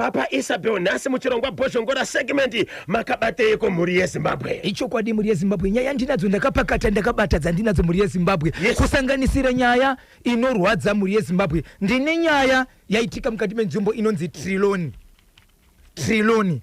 Papa Isabel, nhasi muchirongwa Bhozhongora segment makabateiko mhuri yeZimbabwe? Ichokwadi mhuri yeZimbabwe, nyaya ndinadzo ndakapakata ndakabata dzandinadzo mhuri yeZimbabwe. Yes. Kusanganisira nyaya inorwadza mhuri yeZimbabwe. Ndine nyaya yaitika mukati menzvimbo inonzi Triloni. Triloni.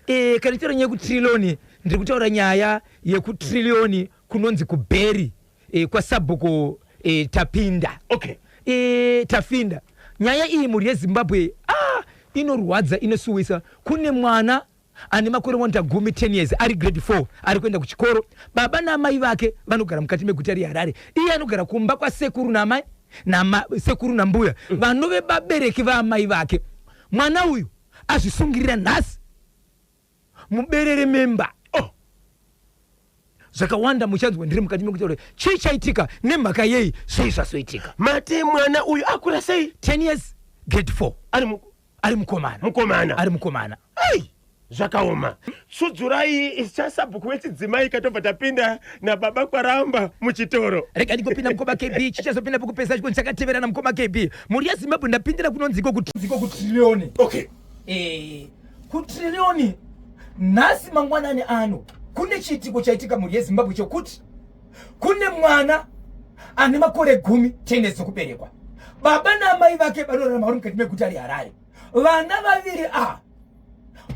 Eh, kana tichitaura nyaya yekuTriloni, ndiri kutaura nyaya yekuTrillion kunonzi kuBerry eh, kwasabhuku eh, Tapinda. Okay. Eh, Tafinda. Nyaya iyi mhuri yeZimbabwe ah, inorwadza inosuwisa. Kune mwana ane makore wanda gumi 10 years ari grade 4 ari kuenda kuchikoro. Baba naamai vake vanogara mukati meguta reHarare. Iye anogara kumba kwasekuru naamai nama, sekuru nambuya vanove vabereki vaamai vake. Mwana uyu azvisungirira nhasi muberere memba. Oh. Zvakawanda muchanzwa ndiri mukati mekutaura chii chaitika nemhaka yei zvii zvazoitika. Mati mwana uyu akura sei? 10 years grade 4 Ari mu, ari mukomana. Mukomana. Ari mukomana. Ei, zvakaoma. Sudzurai chasabhuku wechidzimai katobva tapinda nababa Kwaramba muchitoro. Rega ndingopinda mukoma KB chichazopinda pekupesa chiko chakateverana mukoma KB. Mhuri yeZimbabwe ndapindira kunonzi iko kuTrillion. Okay. Eh, kuTrillion nhasi mangwanani ano kune chiitiko chaitika mhuri yeZimbabwe chokuti kune mwana ane makore 10 10 years okuberekwa. Baba naamai vake vanorarama vari mukati meguta reHarare. Vana vaviri ava,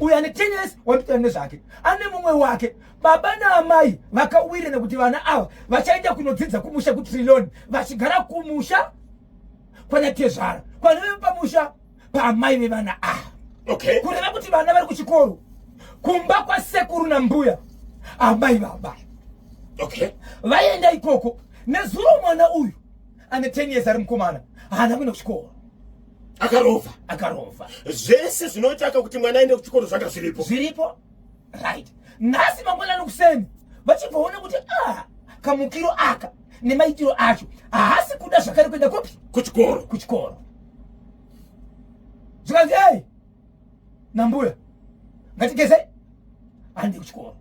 uyu ane 10 years wanditaura nezvake ane mumwe wake. Baba naamai vakawirirana kuti vana ava vachaenda kunodzidza kumusha kuTrillion, vachigara kumusha kwanatezvara kwanove pamusha paamai vevana ava. Okay. Kureva kuti vana vari kuchikoro kumba kwasekuru nambuya amai vaba. Okay. Vaenda ikoko nezuro. Mwana uyu ane 10 years ari mukomana haana kuenda kuchikoro. Akarova. Akarova. Zvese zvinoitaka kuti mwana aende kuchikoro zvanga zviripo. Zviripo. Right. Nhasi mangwanani kuseni vachibvaona kuti ah, kamukiro aka nemaitiro acho haasi kuda zvakare kuenda kupi? Kuchikoro. Kuchikoro. Zvikanzi ei nambuya ngatigeze hande kuchikoro.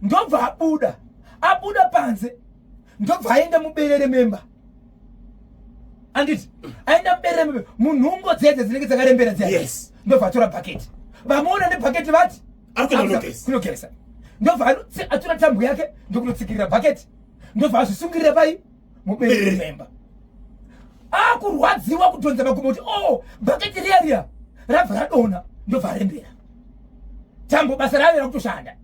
Ndobva abuda panze, ndobva aenda muberere memba. Anditi aenda muberere memba, munhungo dzedze dzinenge dzakarembera dziya. Yes. Ndobva atora bhaketi, vamuona nebhaketi vati Ari kuenda kunogeza. Kunogeza. Ndobva atora tambo yake ndokunotsikirira bhaketi, ndobva azvisungirira pai muberere memba. Akurwadziwa kudhonza makumbo kuti oh, bhaketi riya riya rabva radonha, ndobva arembera tambo, basa rave rakutoshanda.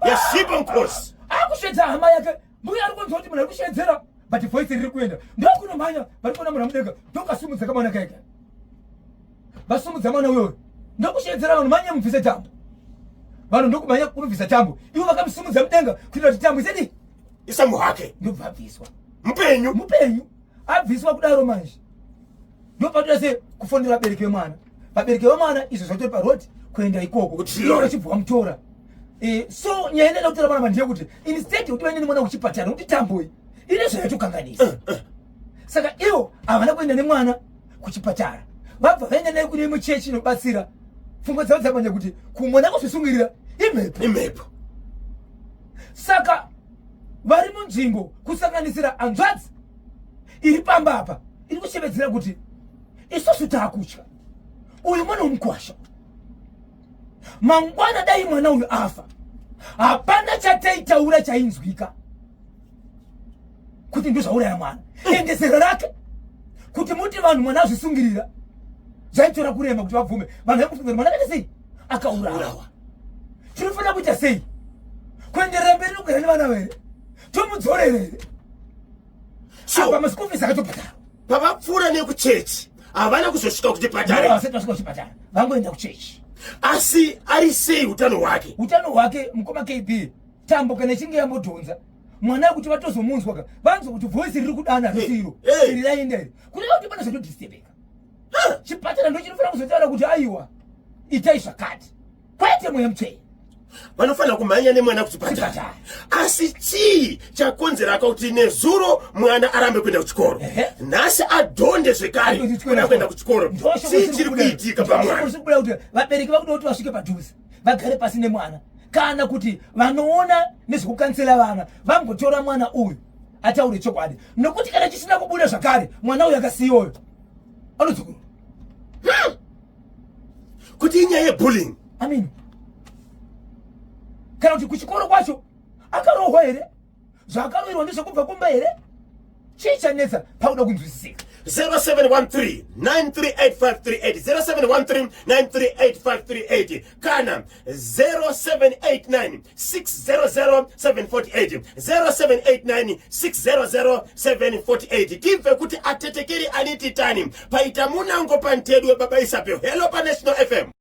Yasvipa nkosi. Akushedza hama yake, mbuya ari kunzwa kuti munhu ari kushedzera but voice riri kuenda. Ndokunomhanya, vari kuona munhu amudenga, ndokasimudza kamwana kaika. Vasumudza mwana uyoyo ndokushedzera vanhu, manye mubvise tambo. Vanhu ndokumhanya kunobvisa tambo, ivo vakamusimudza mudenga kuitira kuti tambo isedi Isamuhake. Ndobva abviswa. Mupenyu. Mupenyu. Abviswa kudaro manje ndopatoita se kufonera vabereki vemwana. Vabereki vemwana izvo zvatori parodi kuenda ikoko KuTrillion. vachibva vamutora. So nyaya inoda kutora mwana ndeyekuti instead yekuti vaende nemwana kuchipatara, nekuti tambo iyi ine zvayatokanganisa, saka ivo havana kuenda nemwana kuchipatara, vabva vaenda naye kune imwe chechi inobatsira. Pfungwa dzavo dzamanya kuti kumwana kuzvisungirira imhepo. Imhepo. Saka vari munzvimbo, kusanganisira hanzvadzi iri pamba apa, iri kushevedzera kuti isusu taakutya uyu mwana wemukwasha, mangwana dai mwana uyu afa hapana chataitaura chainzwika kuti ndozvauraya mwana. Ende zera rake kuti muti vanhu mwana azvisungirira zvaitora kurema kuti vabvume. Vanhu vaikufunga mwana akaita sei, akaurawa. Tinofanira kuita sei? Kuenderera mberi nokugara nevana vere? Tomudzorere here? So apa maschool fees akatobhadharwa. Pavapfuura nekuchechi havana kuzosvika kuchipatara? Vasati vasvika kuchipatara, vangoenda kuchechi. Asi ari sei utano hwake? Utano hwake mukoma KB, tambo kana ichinge yambodhonza mwana kuti vatozomunzwa ka, vanzwa kuti voice riri kudana risiro iri raenda iri, kureva kuti pane zvatodhistebeka. Chipatara ndo chinofanira kuzotaura kuti aiwa, itai zvakati, kwete mweya mutsvene. Vanofanira kumhanya nemwana kuchipatara. Kuchipatara. Asi chii chakonzeraka kuti nezuro mwana arambe kuenda kuchikoro, nhasi adhonde zvekare kuda kuenda kuchikoro? Chii chiri kuitika pamwana? Kubuda kuti vabereki vakuda kuti vasvike padhuze, vagare pasi nemwana, kana kuti vanoona nezvekukansela vana vambotora mwana uyu ataure chokwadi, nokuti kana chisina kubuda zvakare mwana uyu akasiyiwoyo anodzokorora. Kuti inyaya yebullying? I mean, kana kuti kuchikoro kwacho akarohwa here? Zvaakaroverwa ndezvekubva kumba here? Chii chanetsa pakuda kunzwisisika? 0713 938538, 0713 938538 kana 0789 600 748, 0789 600 748. Tibve kuti atetekeri aniti tani paita munango pantedwe. Baba Isabel, hello paNational FM.